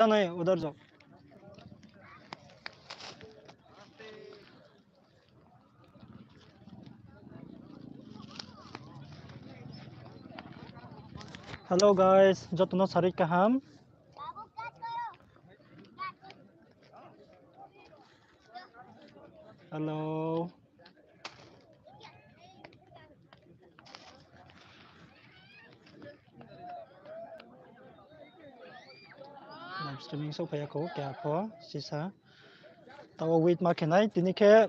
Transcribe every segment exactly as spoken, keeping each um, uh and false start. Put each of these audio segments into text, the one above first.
Janai, udhar jao. Hello guys, joto no sarui kaham. Hello. Live streaming souhphai ya kho, keha pho sisa. Taoh wo wait ma khe nai, tini khe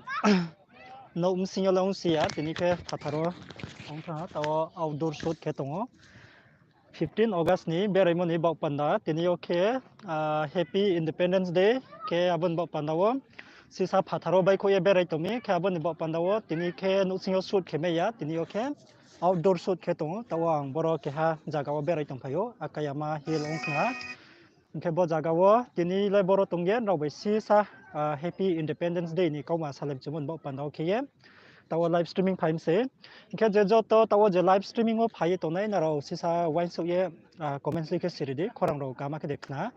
nouh bsing yo le ong si ya, tini khe phathar wo ong thanng ha, taoh wo outdoor shoot khe tong ou. Fifteen August ni beraimo ni baoh panda, tini yo khe, ah, Happy Independence Day khe abo ni baoh panda wo sisa phathar wo baihkhouh ye berai tong mi, khe abo ni baoh panda wo tini khe nouhsing yo shoot khe mai ya, tini yo khe outdoor shoot khe tong ou, taoh wo ang boro keha zaga wo berai tongphai ou, Akayama Hill ong khna. Hing khe bo zaga wo tini le boro tong ye nrao bai sisa, ah, Happy Independence Day ni kauma salai mchumo ni baoh panda wo khe ye taoh wo live streaming phai mi se. Hing khe je joto taoh wo je live streaming wo phai ye tongnai nrao sisa uaingsouh ye, ah, comments ri khe siri di, khorang rao kaham khe de khna.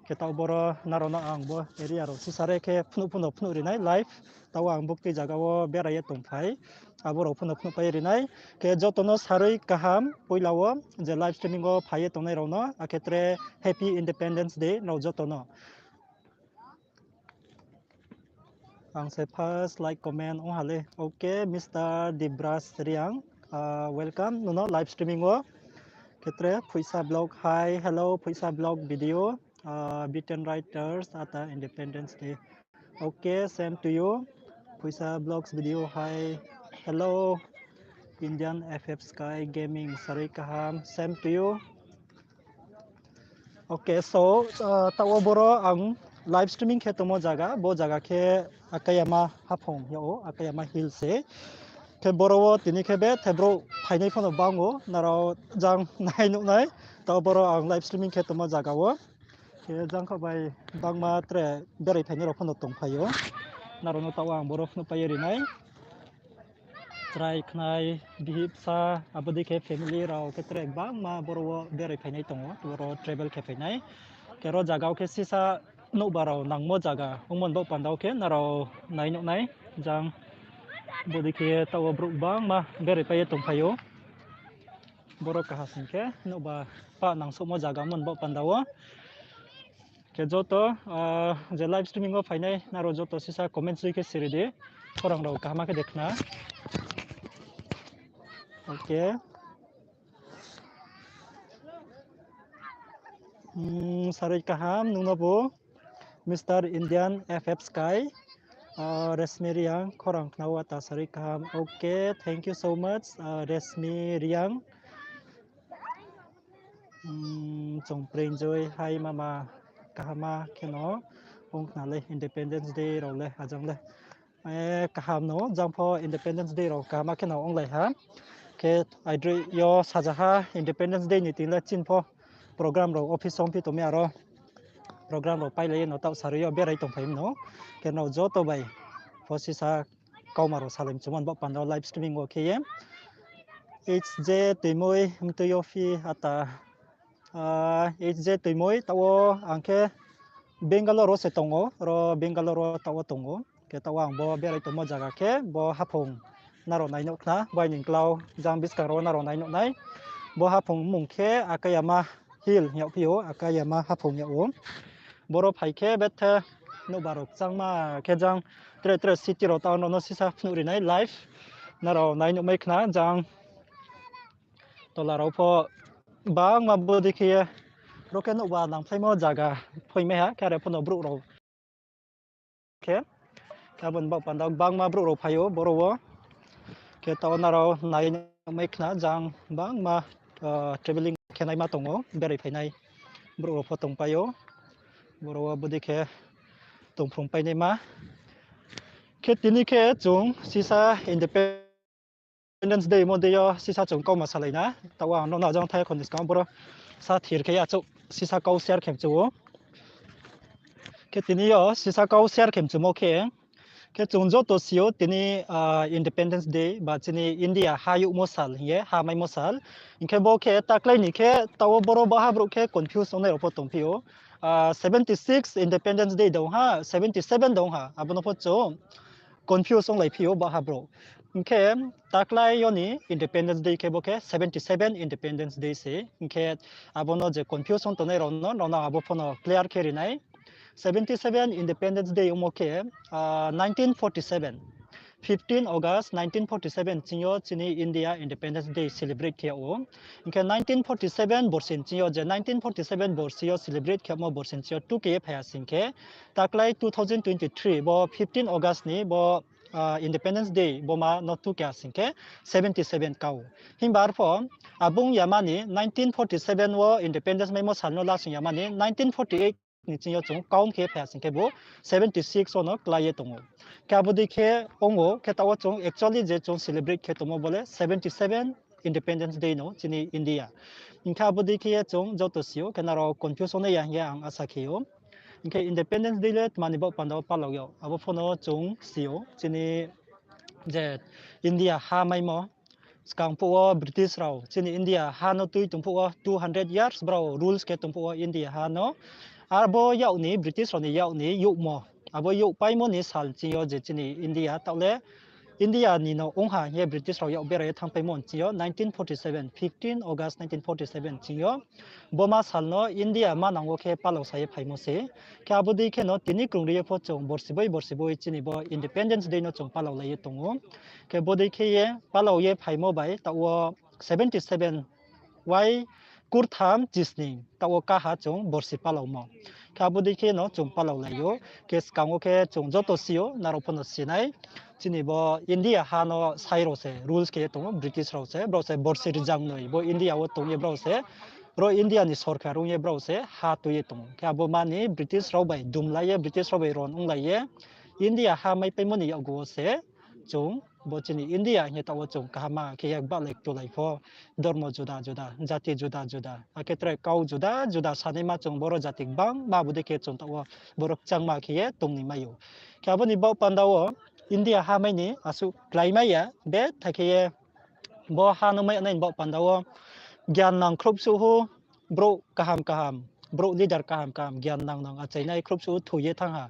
Khe taoh boro nrao no ang bo area rao sisa re khe phnuh phuno phnuh ri nai live. Taoh ang buktui zaga wo berai ye tongphai, abo rao phuno phnuhpai ye ri nai. Khe joto no sarui kaham, poila wo je live streaming wo phai ye tongnai rao no, akhe tre Happy Independence Day nrao joto no. Ang se first like comment ong ha le. Okay, Mister Dibras Reang, ah, welcome. Nono live streaming wo. Khe tre Phuisa Vlog, hi, hello, Phuisa Vlog video, ah, Beaten Writers, ata Independence Day. Okay, same to you. Phuisa Vlogs video, hi, hello, Indian F F Sky Gaming, sarui kaham, same to you. Okay, so, ah, taoh wo boro ang live streaming khe tongmo zaga, bo zaga khe Akayama haphung yag ou, Akayama Hill se. Khe boro wo tini khe bethe brouh phainai pho no bang ou, nrao jang nai nuh nai. Taoh boro ang live streaming khe tongmo zaga wo. Khe jang kho bai bangma tre berai phainai rao pho no tongphai ou. Nrao no taoh ang boro phnuhpai ye ri nai. Chrai khnai, bihih bsa, abo dei khe family rao khe tre bangma boro wo berai phainai tong ou, boro travel khe phainai. Khe ro zaga wo khe sisa nouhba rao nangmo zaga ongmo ni baoh panda wo khe nrao nai nuh nai, jang bo dei khe taoh wo brouh bangma berai pai ye tongphai ou. Boro kahasing khe nouhba pah nangsouhmo zaga ongmo ni baoh panda wo. Khe joto, ah, je live streaming wo phainai nrao joto sisa comments ri khe siri di, khorang rao kaham khe de khna. Okay. Hmm, sarui kaham nung no bo, Mister Indian F F Sky, ah, Resmi Reang, khorang khna wo ta sarui kaham. Okay, thank you so much, ah, Resmi Reang. Hmm, chung prengjoi, hi mama, kahama kheno ong khna le Independence Day rao le ajang le. Eh, kaham no, jang pho Independence Day rao kaham kheno onglai ha. Khe aidroih yo saja ha Independence Day ni tini le chini pho program rao office ongphi tongmi aro program rao pailai ye no taoh sarui yo berai tongphai mano. Khe nrao joto bai pho sisa kauma rao salai mchumo ni baoh panda wo live streaming wo khe ye. H J Toimoi, mtui yo phi ata, ah, H J Toimoi, taoh wo ang khe Bangalore wo se tong ou, ro Bangalore wo taoh wo tong ou. Khe taoh wo ang bo berai tongmo zaga khe bo haphung nrao nai nuh khna, bai ni klau jang buskang rao nrao nai nuh nai. Bo haphung mmung khe Akayama Hill hing yagphi ou, Akayama haphung yag ou. Boro phai khe bethe nouhba rao kchangma khe jang tre tre city rao town rao no sisa phnuh ri nai live. Nrao nai nuhmai khna jang tola rao pho bangma bo dei khe ye ro khe nouhba nangphlaimo zaga phoimai ha, khe are pho no brouh rao khe, khe abo ni baoh panda wo bangma brouh rao phai ou boro wo. Khe taoh wo nrao nai nuhmai khna jang bangma, ah, travelling khe naima tong ou, berai phainai brouh rao pho tongpai ou. Boro wo bo dei khe tongphrung painaima. Khe tini khe chung sisa Independence Day mo dei yo sisa chung kauma salai na. Taoh wo ang no najang thai khoni skang boro sa thir khe achouh sisa kau share khe mchu ou. Khe tini yo sisa kau share khe mchumo khe, khe chung joto si ou tini, ah, Independence Day ba chini India ha youhmo sal hing ye, ha maimo sal. Hing khe bo khe taklai ni khe taoh wo boro baha brouh khe confuse ongnai rao pho tongphi ou. seventy six Independence Day dong ha, seventy seven dong ha, abo no pho chung confuse onglai phi ou baha brouh. Hing khe taklái yo ni Independence Day khe bo khe seventy seven Independence Day se. Hing khe abo no je confuse ong tongnai rao no, rao no abo pho no clear khe ri nai. Seventy seven Independence Day ongmo khe, nineteen forty seven, fifteen August nineteen forty seven ching yo chini India Independence Day celebrate khe yag ou. Hing khe nineteen forty seven borsi ching yo je nineteen forty seven borsi yo celebrate khe yagmo borsi ching yo tu khe ye phai ha sing khe, taklái two thousand twenty three bo fifteen August ni bo Independence Day bo ma no tu khe ha sing khe seventy seven kau. Himba arpho abung yama ni nineteen forty seven wo Independence maimo sal no lasing yama ni nineteen forty eight ni ching yo chung count khe phai ha sing khe bo seventy six wo no klái ye tong ou. Khe abo dei khe ong ou, khe taoh wo chung actually je chung celebrate khe tongmo bo le seventy seven Independence Day no chini India. Hing khe abo dei khe ye chung joto si ou, khe nrao confuse ongnai ya hing ye ang asa khe ou. Hing khe Independence Day le tma ni baoh panda wo palau yag, abo pho no chung si ou, chini je India ha maimo, skang phuh wo British rao chini India ha no tui tong phuh wo two hundred years brao rules khe tong phuh wo India ha no. Abo yag ni British rao ni yag ni youhmo, abo youhpaimo ni sal ching yo je chini India taoh le India ni no ong ha hing ye British rao yag berai ye thanngpaimo ching yo nineteen forty seven, fifteen August nineteen forty seven ching yo. Bo ma sal no India manang wo khe palau sa ye phaimo se. Khe abo dei khe no tini krungri ye pho chung borsi bai borsi bai chini bo Independence Day no chung palau lai ye tong ou. Khe bo dei khe ye palau ye phaimo bai taoh wo seventy seven wai kurtham chisning taoh wo kaha chung borsi palaumo. Khe abo dei khe no chung palau lai ou. Khe skang wo khe chung joto si ou, nrao pho no si nai. Chini bo India ha no sai rao se rules khe ye tong ou, British rao se, brao se borsi rzangnoi bo India wo tong ye brao se, ro India ni sorkar ong ye brao se ha tui ye tong ou. Khe abo mani British rao bai dumlai ye, British rao bai ron onglai ye, India ha maipaimo ni yakgu wo se chung bo chini India hing ye taoh wo chung kaham ma khe ye bahlai ktulai pho, dormo juda juda, jati juda juda, akhe tre kau juda juda sanaima chung boro jati gbangma abo dei khe chung taoh wo boro kchangma khe ye tong ni mai ou. Khe abo ni baoh panda wo India ha mai ni asuh kláimai ya, bethai khe ye bo ha no mai nai ni baoh panda wo gyan nang khrouhsuh hu, brouh kaham kaham, brouh leader kaham kaham, gyan nang nang achainai khrouhsuh thoi ye thanng ha.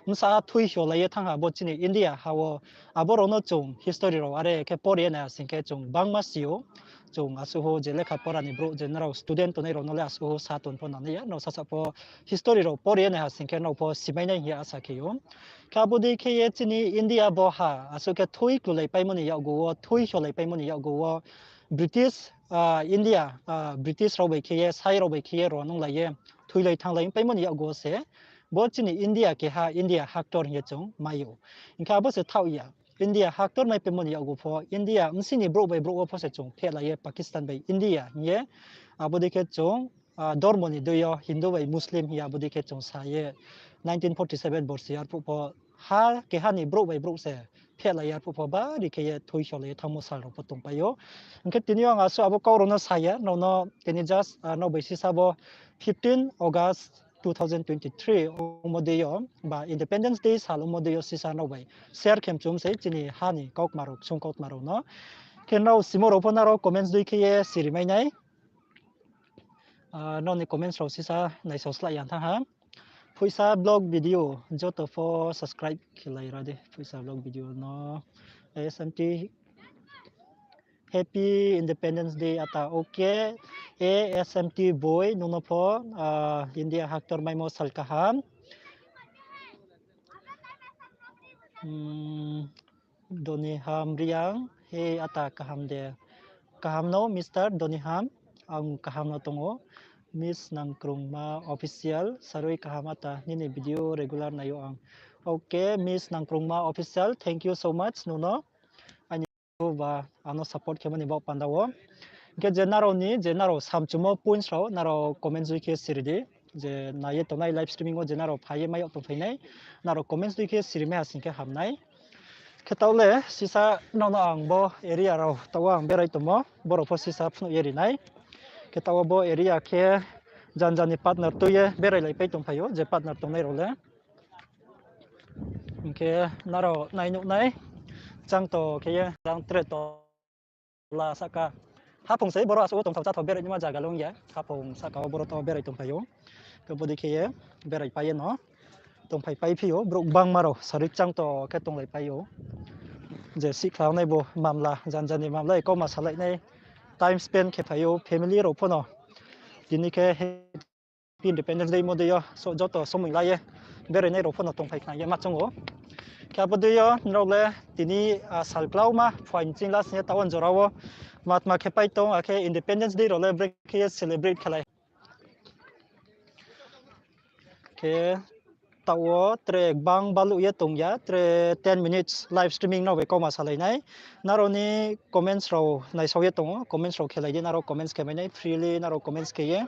Bsa thui hiolai ye thanng ha bo chini India ha wo. Abo rao no chung history rao are khe pore ye nai ha sing khe chung gbangma si ou. Chung asuh hu je lekha pora ni brouh je nrao student tongnai rao no le asuh hu sa tong pho nangnai ya, nrao sasa pho history rao pore ye nai ha sing khe nrao pho simai nai hing ye asa khe ou. Khe abo dei khe ye chini India bo ha asuh khe thui klulaipaimo ni yakgu wo, thui hiolaipaimo ni yakgu wo, British, India, British rao bai khe ye, sai rao bai khe ye ro nunglai ye, thoilai thannglai paimo ni yakgu wo se bo chini India keha India haktor hing ye chung mai ou. Hing khe abo se thaoh ya, India haktor maipaimo ni yakgu pho India bsing ni brouh bai brouh wo pho se chung phehlai ye Pakistan bai India hing ye, abo dei khe chung dormo ni dei yo Hindu bai Muslim hing ye abo dei khe chung sa ye, nineteen forty seven borsi arphuh pho ha keha ni brouh bai brouh se phehlai ye arphuh pho bari khe ye thui hiolai ye thanngmo sal rao pho tongpai ou. Hing khe tini yo ang asuh abo kau rao no sa ya, nrao no tini just nrao bai sisa bo fifteen August two thousand twenty three ongmo dei yo, ba Independence Day sal ongmo dei yo sisa nrao bai share khe mchum sei chini ha ni kautma rao, ksung kautma rao no. Khe nrao simo rao pho nrao comments dei khe ye sirimai nai. Nrao ni comments rao sisa naisao slái ya thanng ha. Phuisa vlog video joto pho subscribe khe lai ra di, Phuisa vlog video no. S M T, Happy Independence Day ata, okay. A S M T boi, nung no pho India haktor maimo sal kaham. Doniham Reang, he ata kaham de. Kaham no Mister Doniham, ang kaham no tong ou. Miss Nangkrungma Official, sarui kaham ata, nini video regular nai ou ang. Okay, Miss Nangkrungma Official, thank you so much, nung no. Aini ba ano support khe mani baoh panda wo. Hing khe je nrao ni, je nrao samchumo points rao, nrao comments dei khe siri di. Je nai ye tongnai live streaming wo je nrao phai ye mai yag tongphai nai, nrao comments dei khe sirimai ha sing khe ham nai. Khe taoh le sisa nrao no ang bo area rao taoh wo ang berai tongmo, boro pho sisa phnuh ye ri nai. Khe taoh wo bo area khe janja ni partner tui ye berailaipai tongphai ou, je partner tongnai rao le. Hing khe nrao nai nuh nai, chang to khe ye rang tre to la sahka. Haphung sei boro asuh wo tongthao cháthao berai nima zaga le ong ya. Haphung sahka wo boro taoh wo berai tongphai ou. bodei khe ye berai pai ye no tongphai pai phi ou, brouh gbangma rao sari chang to khe tonglai pai ou. Je sihkhla nai bo mamla, janja ni mamla, kauma salai nai, time spend khe phai ou, family rao pho no. Tini khe Independence Day mo dei yo, so, joto somoi la ye berai nai rao pho no tongphai khna ye ma choung ou. Khe abo dei yo nrao le tini, ah, sal klauma phuaing ching last ni ye taoh wo jora wo matma khe pai tong, akhe Independence Day rao le brekhe ye celebrate khelai. Khe taoh wo tre gbang baluh ye tong ya, tre ten minutes live streaming nrao bai kauma salai nai. Nrao ni comments rao naisao ye tong ou, comments rao khelai di, nrao comments khe mai nai, freely nrao comments khe ye.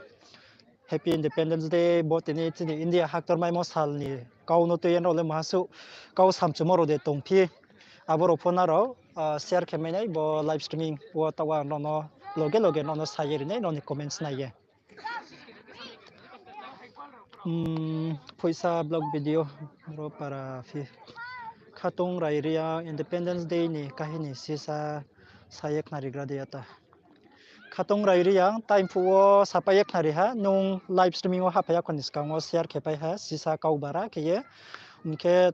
Happy Independence Day, bo tini chini India haktor maimo sal ni kau no tui ye nrao le maha suh kau samchumo rao de tong phi. Abo rao pho nrao, ah, share khe mai nai, bo live streaming wo taoh wo nrao no loge loge nrao no sa ye ri nai, nrao ni comments nai ye. Hmm, phoisa vlog video ro para phi. Khatong Rai Reang Independence Day ni kahini sisa sa ye khnarigra de ata. Khatong Rai Reang, time phuh wo sapai ye khnari ha, nung live streaming wo hahphai ya kho ni skang wo share khe pai ha, sisa kau bara khe ye. Hing khe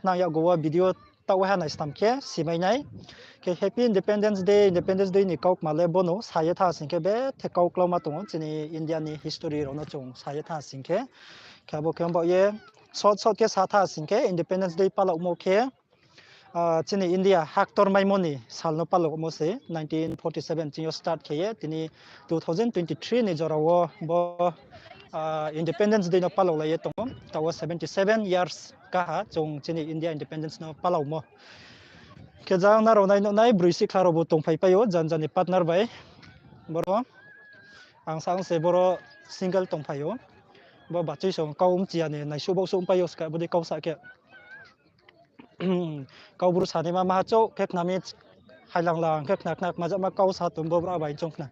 nang yakgu wo video taoh wo ha naistam khe simai nai. Khe Happy Independence Day, Independence Day ni kaukma le bono sa ye tha sing khe bethe kau klauma tong ou, chini India ni history rao no chung sa ye tha sing khe. Khe abo khe ong baoh ye, short short khe sa tha sing khe, Independence Day palauhmo khe, ah, chini India haktor maimo ni sal no palauhmo se, nineteen forty seven ching yo start khe ye, tini two thousand twenty three ni jora wo bo, ah, Independence Day no palauhlai ye tong ou. Taoh wo seventy seven years kaha chung chini India independence no palauhmo. Khe jang nrao nai nuh nai, broi sihkhla raobu tongphai pai ou, janja ni partner bai. Boro, ang sa ang se boro single tongphai ou. Bo bachoi song kau mchiya ni naisuh baoh suh pai ou ska, bodei kau sa khe. Kau bru sanaima maha chouh khe khna mi, hailanglang khe khna khna kma jama kau sa tong bo bra bai choung khna.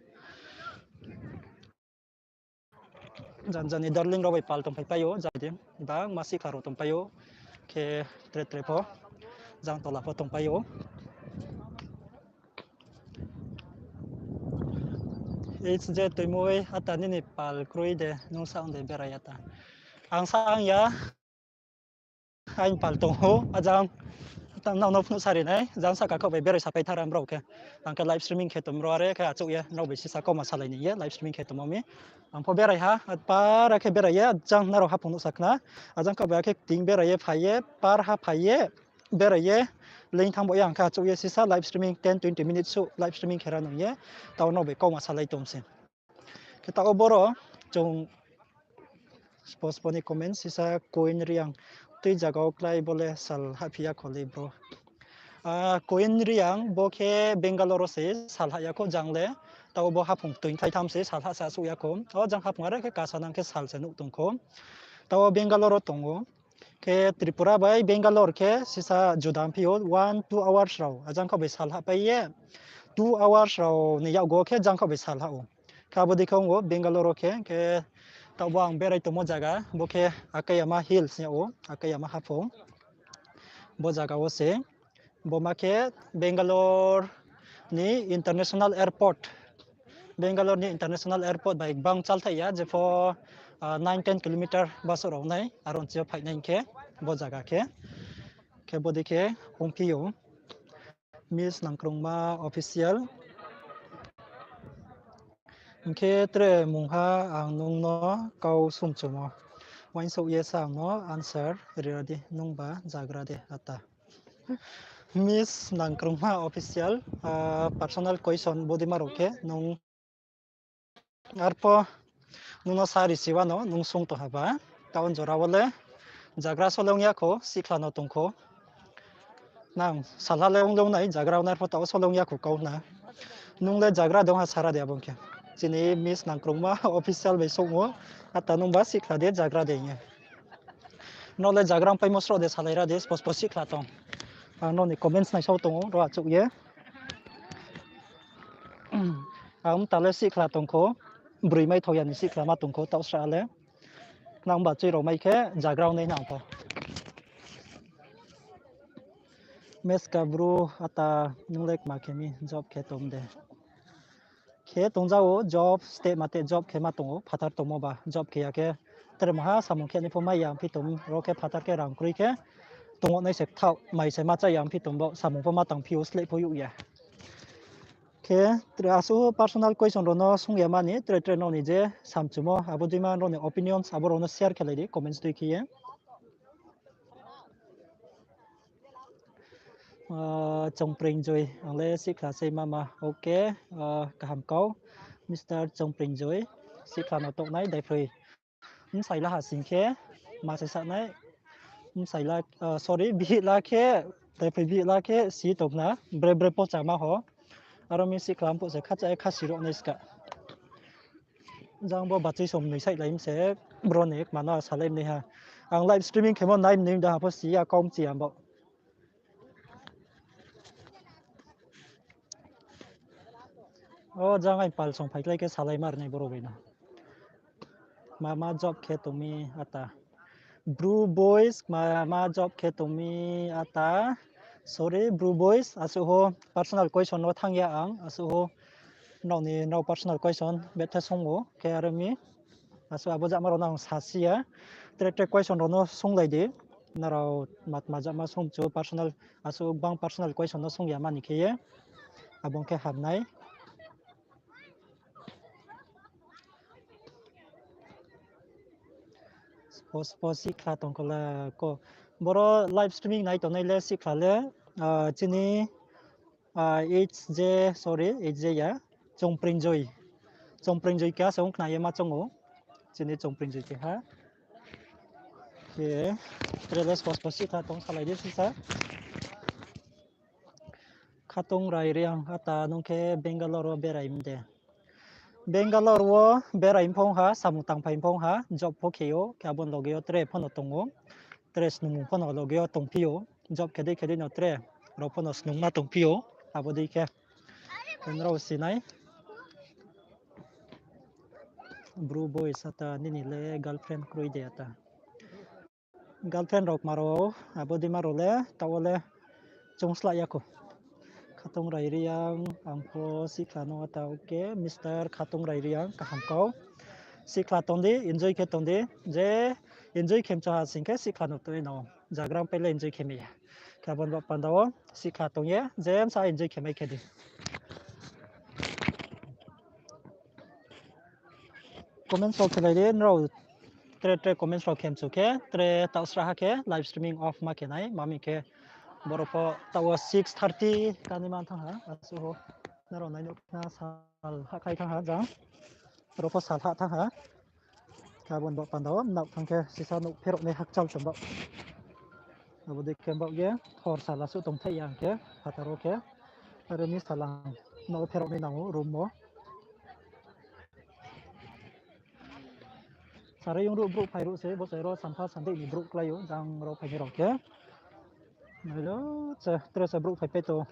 Janja ni darling rao bai pal tongphai pai ou, jai di, bangma sihkhla rao tongpai ou, khe tre tre pho, jang tola pho tongpai ou. Ei je tuimui ata nini pal kroi de, nung sa ong de berai ata. Ang sa ang ya, aini pal tong ou, ajang, nrao no phnuh sari nai, jang sahka khaoh bai berai sapai tharam rao khe. Ang khe live streaming khe tongmo rao are khe achouh ye, nrao bai sisa kauma salai ni ye, live streaming khe tongmo mi. Ang pho berai ha, para khe berai ye, ajang nrao haphung nuh sa khna. Ajang khaoh bai akhe kting berai ye phai ye, par ha phai ye, berai ye, leing thanng bo ye ang khe achouh ye sisa live streaming ten twenty minutes suh live streaming khe ra nung ye, taoh nrao bai kauma salai tong se. Khe taoh wo boro chung spo spo ni comment sisa Koin Reang tui zaga wo klái bo le sal hahphi ya kho le bro. Ah, Koin Reang bo khe Bangalore wo se sal hah ya kho jang le. Taoh wo bo haphung toing khlai tham se sal hahsa souh ya kho. O jang haphung are khe kasa nang khe sal se nuh tong kho. Taoh wo Bangalore wo tong ou. Khe Tripura bai Bangalore khe sisa juda phi ou, one, two hours rao. Ajang khaoh bai sal hahpai ye, two hours rao ni yakgu khe jang khaoh bai sal hah ou. Khe abo dei khe ong ou Bangalore wo khe, khe taoh bo ang berai tongmo zaga, bo khe Akayama Hills hing yag ou, Akayama haphung. Bo zaga wo se, bo ma khe Bangalore ni International Airport. Bangalore ni International Airport bai gbang chalthai ya, jepho, ah, nine ten kilometer bus rao nai, aro ni chi yo phai nai hing khe, bo zaga khe. Khe bodei khe ongphi ou. Miss Nangkrungma Official. Hing khe tre mungha ang nung no kau sumchumo. Uaingsouh ye sa ang no answer ri ra di, nungba zagra de ata. Miss Nangkrungma Official, ah, personal question bodei ma rao khe nung arpho nung no sa risi wano nung sung tong ha ba. Taoh wo jora wo le zagra sole ong ya kho, sihkhla no tong kho. Nang salha le ong le ong nai, zagra ong nai arpho taoh wo sole ong ya kho kau na. Nung le zagra de ong ha sara de abo ong khe. Chini Miss Nangkrungma Official bai sung ou, ata nungba sihkhla de zagra de hing ye. Nrao le zagra ongpaimo sroh de salai ra de, spo spo sihkhla tong. Ang nrao ni comments naisao tong ou, ro achouh ye. Ang mta le sihkhla tong kho, broi mai thao ya ni sihkhla ma tong kho, taoh sra le. Nang ba chui rao mai khe zagra ong nai nang pho. Meska bru ata nung le kma khe mi job khe tong de. Khe tongja ou job, steh ma te job khe ma tong ou, phathar tongmo ba job khe ya khe tre maha samung khe ni pho mai ya phi tong, ro khe phathar khe rang kroi khe tong nai se thaoh, mai se ma chá ya phi tong bo, samung pho ma tang phi ou, sleh pho youh ya. Khe tre asuh personal question rao no sung ya mani, tre tre nrao ni je samchumo, abo dei ma nrao ni opinions, abo rao no share khe lai di comments dei khe ye. Ah, Chongpring Joy, ang le sihkhla sei mama. Ok, ah, kaham kau. Mister Chongpring Joy, sihkhla no toh nai daiphoi. Bsai la ha sing khe, ma se sa nai. Bsai la, ah, sorry, bihih la khe, daiphoi bihih la khe, si tong na, bre bre pocha ma ho. Aro mi sihkhla mphuh se khacha ye khasi rao nai ska. Jang bo bachoi som noi saihlai mi se, bro ni kma no salai mi nai ha. Ang live streaming khemo nai mi nai da ha pho si ya, kaum chi ya bo. O jang ai pal song phaikhlai khe salai mar nai boro bai no. Ma ma job khe tong mi ata. Bru boys, ma ma job khe tong mi ata. Sorry, bru boys, asuh ho personal question no thanng ya ang, asuh ho nrao ni nrao personal question bethe sung ou, khe aro mi. Asuh abo jama rao no ang sasi ya. Tre tre question rao no sunglai di. Nrao ma tma jama sung chu personal, asuh gbang personal question no sung ya mani khe ye. Abo khe ham nai. Spo spo sihkhla tong kho la ko. Boro live streaming nai tongnai le sihkhla le, ah, chini, ah, H J, sorry, H J ya, Chongpring Joy. Chongpring Joy keha se ong khna ye ma chong ou. Chini Chongpring Joy keha. Khe, tre le spo spo sihkhla tong salai di sisa. Khatong Rai Reang, ata nung khe Bangalore wo berai mi de? Bangalore wo berai phung ha, samung tangphai phung ha, job pho khe ou, khe abo ni loge yo tre pho no tong ou, tre snungmung pho no loge yo tongphi ou, job khe dei khe dei no tre rao pho no snungma tongphi ou, abo dei khe. Nrao si nai. Bru boys ata, nini le girlfriend kroi de ata? Girlfriend rao kma rao, abo dei ma rao le, taoh wo le chung slah ya kho. Khatong Rai Reang, ang pho sihkhla no ata, ok, Mister Khatong Rai Reang, kaham kau. Sihkhla tong di, enjoy khe tong di, je enjoy khe mchu ha sing khe sihkhla no tui no, jagra pai le enjoy khe mai ya. Khe abo ni baoh panda wo, sihkhla tong ye, je msa enjoy khe mai khe di. Comments rao khelai di, nrao tre tre comments rao khe mchu khe, tre taoh srahha khe live streaming off ma khe nai, ma mi khe boro pho taoh wo six thirty kani man thanng ha, asuh ho. Nrao nai nuh na sal hahkhlai thanng ha jang. Ro pho sal hah thanng ha. Khe abo ni baoh panda wo, mnaoh thanng khe sisa nouh pherao nai hakchal tong baoh. Abo dei khe baoh ye, hor sal asuh tongthai ya ang khe, phathar wo khe. Aro ni sal ang nouh pherao nai nang ou, room wo. Sarai yong ruh brouh phai ruh se, bo se ro sampha sandei ni brouh klái ou, jang rao phainai rao khe. Nai lo, tre se brouh phaipai tong.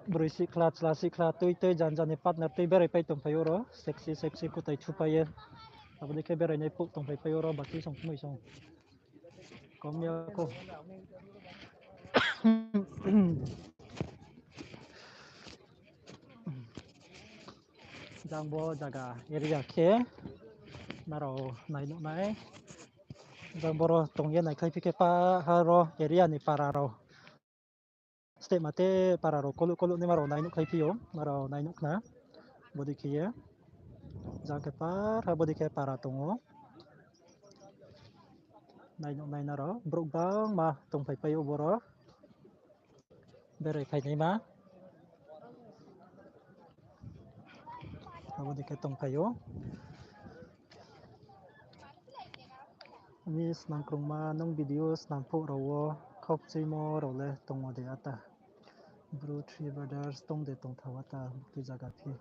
Broi sihkhla, chla sihkhla, tui tui, jan jan ni partner tui berai pai tongphai ou ro, sexy sexy kutai thupai ye. Abo dei khe berai nai phuh tongphaipai ou ro, bati song kmoi song. Kom ya kho. Jang bo zaga area khe nrao nai nuh nai. Jang boro tong ye naikhlaiphi khe pa ha ro area ni para rao. Step mate para rao koluh koluh naima rao nai nuh khlaiphi ou, nrao nai nuh khna. Bodei khe ye. Jang khe par ha bodei khe para tong ou. Nai nuh nai nrao. Brouh gbangma tongphaipai ou boro. Berai phainaima. Abo dei khe tongphai ou. Ani snam krungma nung video snam phuh rao wo khaukchuimo rao le tongmo de ata. Bru three brothers tong de tongthao ata, bukti zaga phi.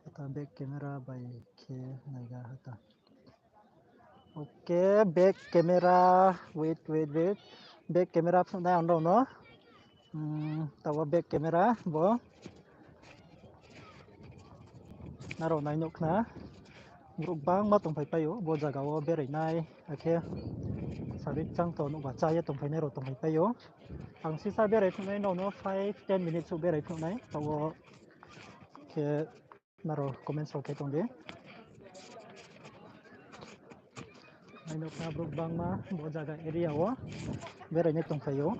Ata back camera bai khe naiga ata. Ok, back camera, wait, wait, wait. Back camera phnuh nai ang rao no. Hmm, taoh wo back camera bo. Nrao nai nuh khna. Brouh gbangma tongphaipai ou, bo zaga wo berai nai, akhe sabi chang to nuhba chá ye tongphainai rao tongphaipai ou. Ang sisa berai phnuh nai, nrao no five ten minutes souh berai phnuh nai, taoh wo khe nrao comments rao khe tong di. Nainouh kha brouh bangma bo jaga area wo berai nai tongphai ou.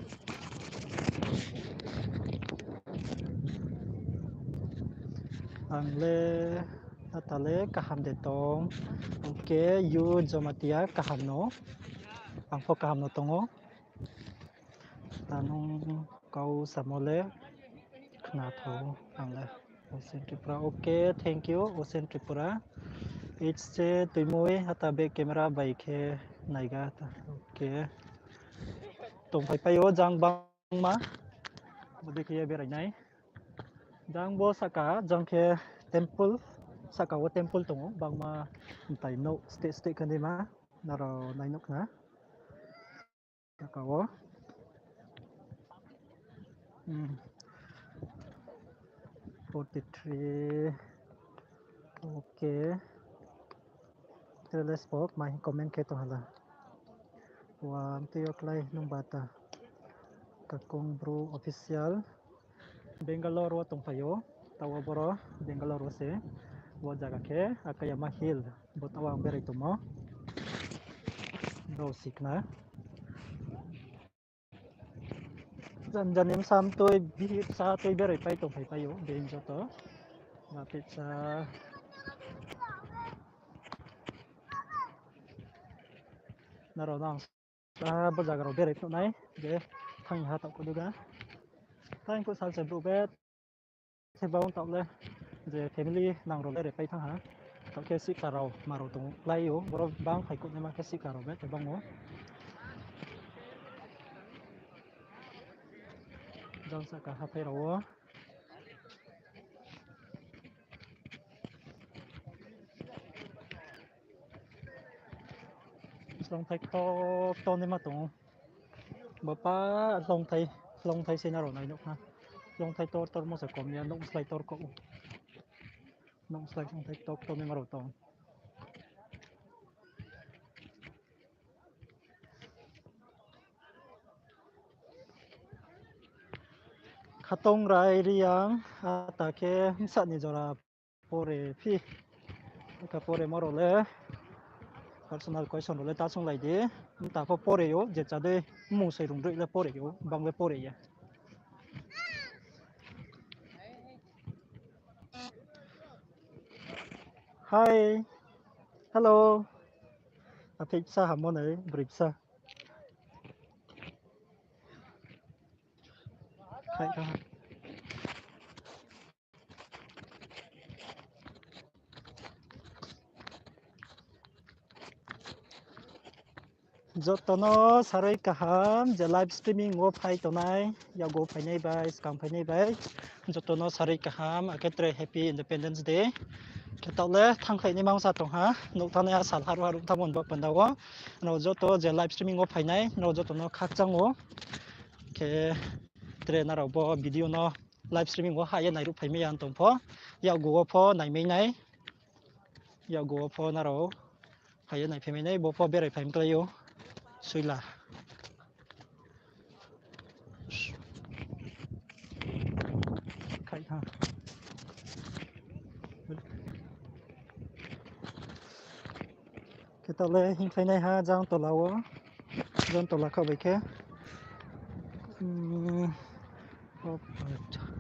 Ang le, ata le kaham de tong. Okay, you Jamatia kaham no. Ang pho kaham no tong ou. Ta nung kau samo le khna thou ang le. Ocean Tripura. Okay, thank you, Ocean Tripura. It's se tuimui hata back camera bai khe naiga ta. Okay. Tongphai pai ou jang bangma. Bodei khe ye berai nai. Jang bo saka, jang khe temple, saka wo temple tong ou, bangma mtai nouh steh steh khe naima, nrao nai nuh khna. Saka wo. Hmm. Forty three. Okay. Tre le spok, mai comment khe tong hala. Wa, mtui yo klái nung bata. Kakung Bru Official. Bangalore wo tongphai ou. Taoh wo boro Bangalore wo se. Bo jaga khe Akayama Hill. Bo taoh wo ang berai tongmo. Brao si khna. Jan jan ni bsa mtui, bihih bsa tui berai pai tongphai pai ou, being joto. Bihih bsa. Nrao nang sa bo jaga rao berai phnuh nai, je thanng ha taoh kuduga. Thanng phuh sal se brouh be. Khe bang taoh le, je family nang rao le re pai thanng ha. Taoh khe sihkhla rao ma rao tong klái ou, boro bang phai kuh naima khe sihkhla rao be khe bang ou. Jang saka hathái rao wo. Slongthai ktor ktor naima tong ou. Bo pa slongthai, slongthai se nrao nai nuh khna. Slongthai tor tor mo se kom ya, nouh slái tor kouh ou. Nouh slái slongthai ktor ktor naima rao tong. Khatongrai Reang, ata khe bsa ni jora pore phi. Kha pore mo rao le personal question rao le ta sunglai di. Mta pho pore ou, je chá dei mmung soi rung droih le pore ou, bang le pore ya. Hi. Hello. Aphih bsa hammo nai, broi bsa. Khai kha. Joto no sarui kaham, je live streaming wo phai tongnai, yakgu phainai bai, skang phainai bai. Joto no sarui kaham, akhe tre Happy Independence Day. Khe taoh le thanngkhlai ni mangsa tong ha, nouh thanngnai ha sal haruh haruh thanngmo ni bo panda wo. Nrao joto je live streaming wo phainai, nrao joto no khakchang ou. Khe tre nrao bo video no live streaming wo ha ye nairuh phaimai ya tong pho, yakgu wo pho naimai nai. Yakgu wo pho nrao phai ye naiphai mai nai, bo pho berai phai mklái ou. Suila. Khai ha. Khe taoh le hingkhlai nai ha jang tola wo. Jang tola kha bai khe.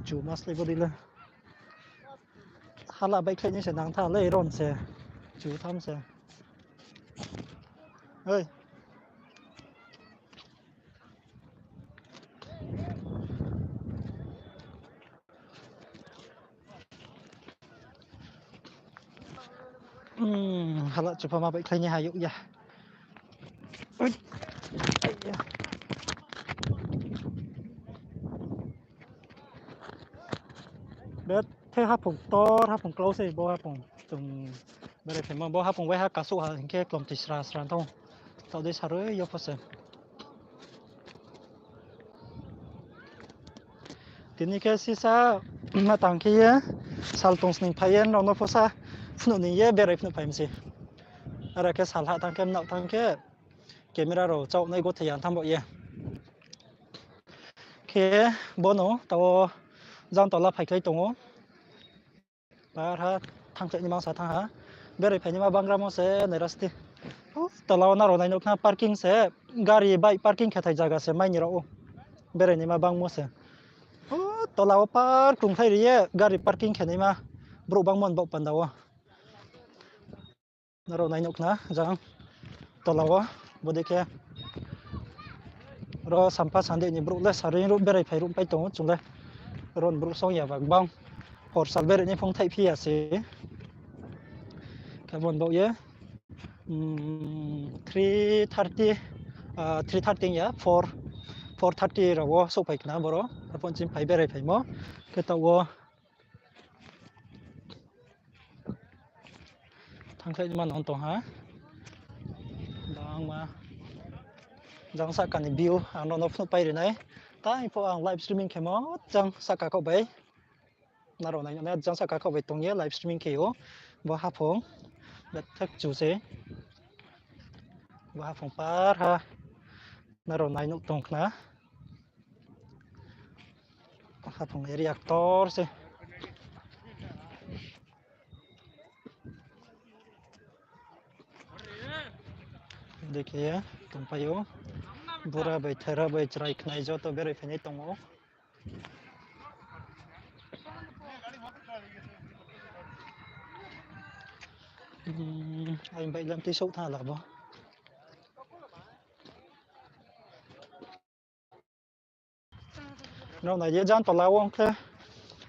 Chu maslai bo dei le. Hala baihkhlai ni se nang tha le ron se. Chu tham se. Oi. Hala chupha ma baihkhlai ni ha youh ya. Be the haphung ktor, haphung klau se bo haphung. Chung berai phaimo bo haphung waiha kasuh ha hing khe klomtoi sra sra thanng. Taoh dei sarui yo pho se. Tini khe sisa ma tang khe ye sal tong sning phai ye nrao no pho sa phnuh ni ye berai phnuh phai mi se. Are khe sal ha tang khe mnaoh tang khe camera rao chaoh nai gothai ya thanng baoh ye. Khe bono taoh jang tola phaikhlai tong ou. Barha thanngkhlai ni mangsa thanng ha. Berai phai ni ma bangramo se nairasti. Tola wo nrao nai nuh khna parking se, gari bike parking khe thai zaga se mai ni rao ou. Berai naima bangmo se. O, tola wo park krungkhlai ri ye gari parking khe naima brouh bangmo ni baoh panda wo. Nrao nai nuh khna jang tola wo, bodei khe ro sampha sande ni brouh le sari ruh berai phai ruh pai tong ou, chung le ro ni brouh song ya ba gbang. Hor sal berai ni phung thaih phi ya se. Khe bo ni baoh ye, three thirty, three thirty ya, four, four thirty rao wo souhphai khna boro. Arphuh chini phai berai phaimo. Khe taoh wo thanngkhlai ma nang tong ha. Bangma. Jang sahka ni view ang nrao no phnuh pai ri nai. Tai pho ang live streaming khemo jang sahka khaoh bai. Nrao nai nuh nai jang sahka khaoh bai tong ye live streaming khe ou. Bo haphung. Bethak chu se. Bo haphung par ha. Nrao nai nuh tong khna. Haphung area ktor se. Dei khe ye tongpai ou. Bura bai, thera bai, chrai khnai joto berai phainai tong ou. Ai bike lam tui souh tha la bo. Nrao nai ye jang tola wo ong khe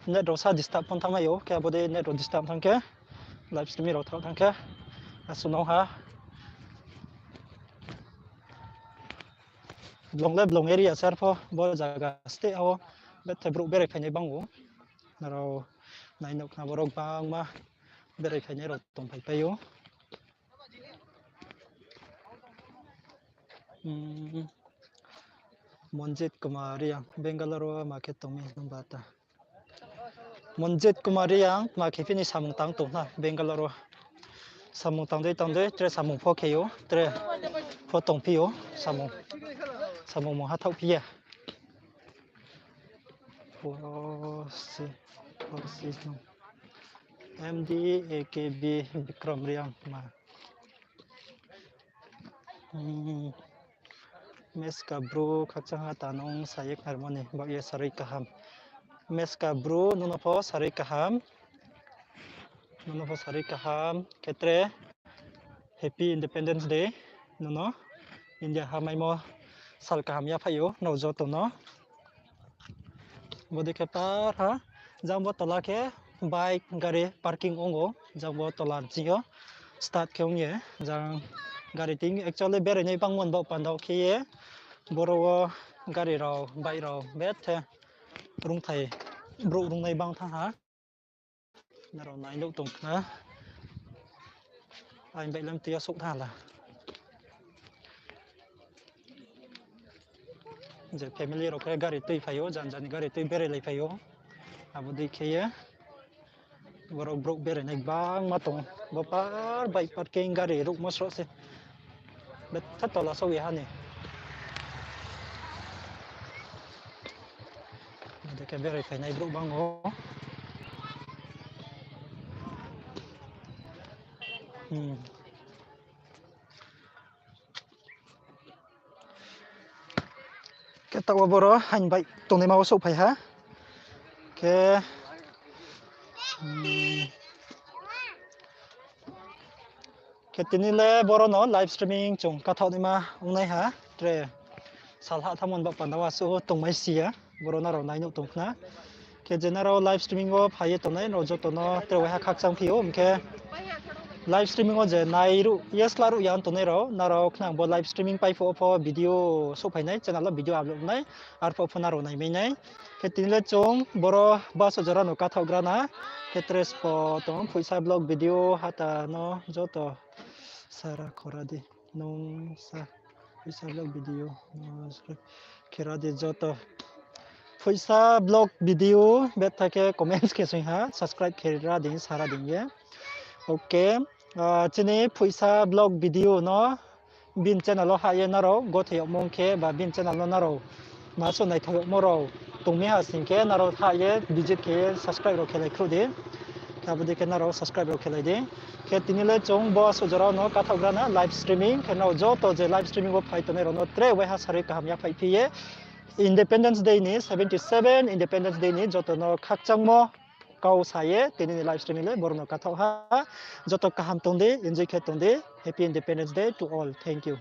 net rao sa disturb phone thanngmai ou, khe abo dei net rao disturb thanng khe, live streaming rao thaoh thanng khe, asuh no ha. Blong le blong area sar pho, bo zaga steh ha wo, bethe brouh berai phainai bang ou. Nrao nai nuh khna boro gbangma berai phainai rao tongphai pai ou. Monjit Kumar Reang, Bangalore wo ma khe tong mi nung ba ta? Monjit Kumar Reang, ma khe phi ni samung tang tong na Bangalore wo. Samung tang dei tang dei, tre samung pho khe ou, tre pho tongphi ou, samung, samung mungha thaohphi ya. M D A K B Bikram Reang ma. Meska bru khakchang ha ta nung sa ye khnarmo ni baoh ye sarui kaham. Meska bru nung no pho sarui kaham. Nung no pho sarui kaham. Khe tre Happy Independence Day. Nung no India ha maimo sal kaham yaphaih ou nrao joto no. Bodei khe par ha, jang bo tola khe bike gari parking ong ou, jang bo tola ching yo start khe ong ye, jang gari ting actually berai nai bangmo ni baoh panda wo khe ye, boro wo gari rao, bike rao bethe rungthai, brouh rungnai bang thanng ha. Nrao nai nuh tong khna. Ai bike lam tui yo souh tha la. Je family rao khe gari tuiphai ou, jan jan ni gari tui berai laiphai ou. Abo dei khe ye. Borok brouh berai nai gbangma tong ou. Bo par bike parking gari ruhmo sroh se. Betha tola souh ye ha ni. Abo dei khe berai phainai brouh bang ou. Khe taoh wo boro aini bike tongnaima wo souhphai ha. Khe, khe tini le boro no live streaming chung kathaoh naima ongnai ha. Tre sal ha thanngmo ni baoh panda wo asuh tongmai si ya. Boro nrao nai nuh tong khna. Khe je nrao live streaming wo phai ye tongnai nrao joto no tre waiha khakchang phi ou hing khe live streaming wo je nai ruh ye sla ruh ya tongnai rao, nrao khnang bo live streaming pai phuh wo pho video souhphai nai, channel wo video upload nai, arphuh pho nrao naimai nai. Khe tini le chung boro baso jora no kathaoh gra na, khe tre spo tong, Phuisa vlog video hata no joto sara khora di. Nung sa, Phuisa vlog video, no subscribe khe ra di joto. Phuisa vlog video, betha khe comments khe soing ha, subscribe khe ra di, sara di ye. Ok, chini Phuisa vlog video no bini channel wo hah ye nrao gothoi yagmo ong khe, ba bini channel no nrao ma suh naithao yagmo rao tong mi ha sing khe, nrao hah ye visit khe ye subscribe rao khe lai khruh di. abo dei khe nrao subscribe rao khelai di. Khe tini le chung bo asuh jora no kathaohgra na live streaming, khe nrao joto je live streaming wo phai tongnai rao no tre waiha sarui kaham yaphaih phi ye Independence Day ni, seventy seven Independence Day ni joto no khakchangmo kau sa ye tini ni live streaming le boro no kathaoh ha. Joto kaham tong di, enjoy khe tong di. Happy Independence Day to all. Thank you.